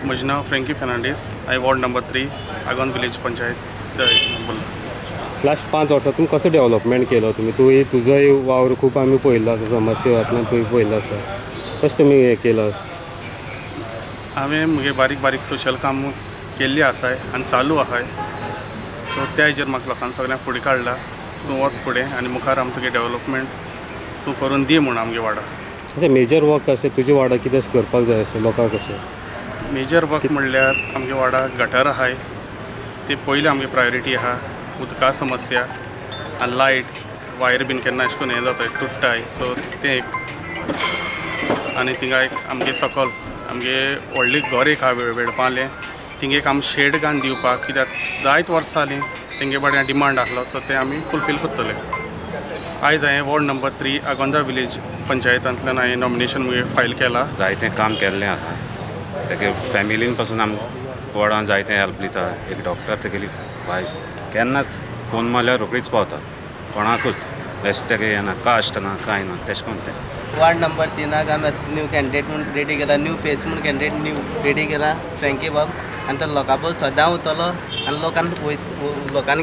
म्हजें नांव फ्रेंकी फेर्नांडीस. हांवें ward number 3 Agonda village panchayat बोल्ला. लास्ट 5 वर्सां तुमी कसो डेव्हलपमेंट केलो तुमी? तुवें तुजोय वावर खूब आमी पळयल्लो आसा, समाजसेवांतल्यान तुवें पळयल्लो आसा, कशें तुमी हें केलां? हांवें म्हगे बारीक बारीक सोशल काम केल्ली आसाय आनी चालू आहाय. सो त्या हेजेर म्हाका लोकांक सगळ्यांक फुडें काडला, तूं वच फुडें आनी मुखार आम तुगे डेव्हलपमेंट तूं करून दी म्हूण आमगे वार्डाक. अशें मेजर वर्क अशें तुज्या वार्डाक कितें करपाक जाय अशें लोकांक? अशें मेजर वर्क म्हणल्यार आमगे वार्डाक गटर आहाय, ते पयलीं आमगे प्रायोरिटी आहा. उदका समस्या आनी लायट वायर बीन केन्ना अशें करून हें जाताय, तुट्टाय, सो तें एक. आनी थिंगा एक आमगे सकल आमगे व्हडली घर एक आहा वेडपालें, थिंगा एक आमी शेड घालून दिवपाक, कित्याक जायत वर्सां जालीं तेंगे बाड्या डिमांड आसलो, सो तें आमी फुलफील करतले. आयज हांवें वॉर्ड नंबर 3 आगोंदा विलेज पंचायतांतल्यान हांवें नॉमिनेशन मुगे फायल केलां. जायतें काम केल्लें आहा, तेगे फॅमिलीन पासून आमकां वॉर्डान जायतें हेल्प दिता. एक डॉक्टर तेगेली वायफ केन्नाच फोन मारल्यार रोखडीच पावता, कोणाकूच बेश्टें तेगे हें ना, कास्ट ना, कांय ना, तेशें कोन्न तें. वार्ड नंबर 3 आमी न्यू कॅन्डिडेट म्हूण रेडी केला, न्यू फेस म्हूण कॅन्डिडेट न्यू रेडी केला फ्रेंकी बाब. आनी तो लोकां पळय सदां वतलो आनी लोकांक लोकांनी